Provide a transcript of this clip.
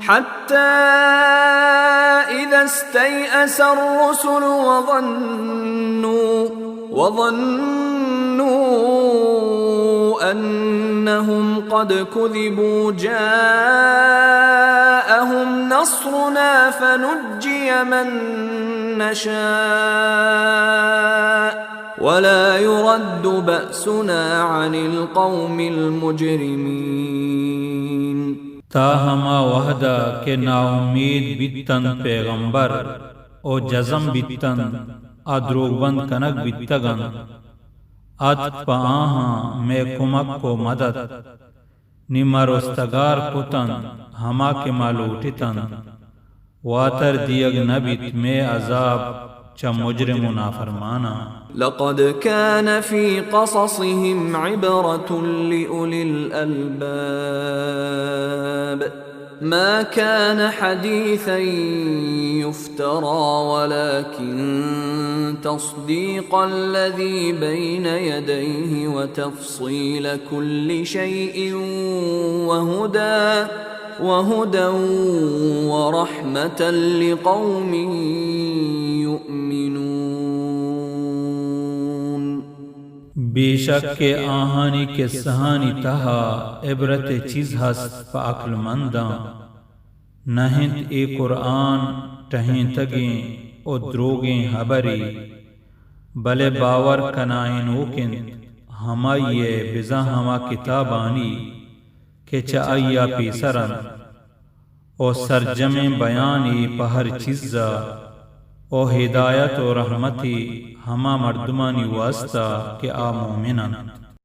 حتى إذا استيأس الرسل وظنوا، وظنوا أنهم قد كذبوا جاءهم نصرنا فنجي من نشاء ولا يرد بأسنا عن القوم المجرمين. تاں ہما وہد ءَ کہ ناامید بیت اَنت پیغمبر ءُ جزم بیت اَنت ءُ دروگبند کنگ بیتگ اَنت، اتک پہ آہاں مئے کمک ءُ مدد، نی ما رستگار کت اَنت ہما کہ ما لوٹت اَنت، واتر دیگ نہ بیت مئے عذاب چہ مجرم ءُ نافرماناں۔ لقد كان في قصصهم عبرة لأولي الألباب ما كان حديثا يفترى ولكن تصديق الذي بين يديه وتفصيل كل شيء وهدى وهدى ورحمة لقوم يؤمنون۔ بے شک کہ آہانی قصہانی تہا عبرت ءِ چیز ہست پہ عقلمنداں، نہ اِنت اے قرآن ٹہینتگیں ءُ دروگیں ہبرے، بلے باور کنائینوک اِنت ہمائی ءَ بزاں ہما کتابانی کہ چہ آئی ءَ پیسر اَنت، ءُ سرجمیں بیانے پہ ہر چیز ءَ، ءُ ہدایت ءُ رحمتے ہما مردمانی واستا کہ آ مومن اَنت۔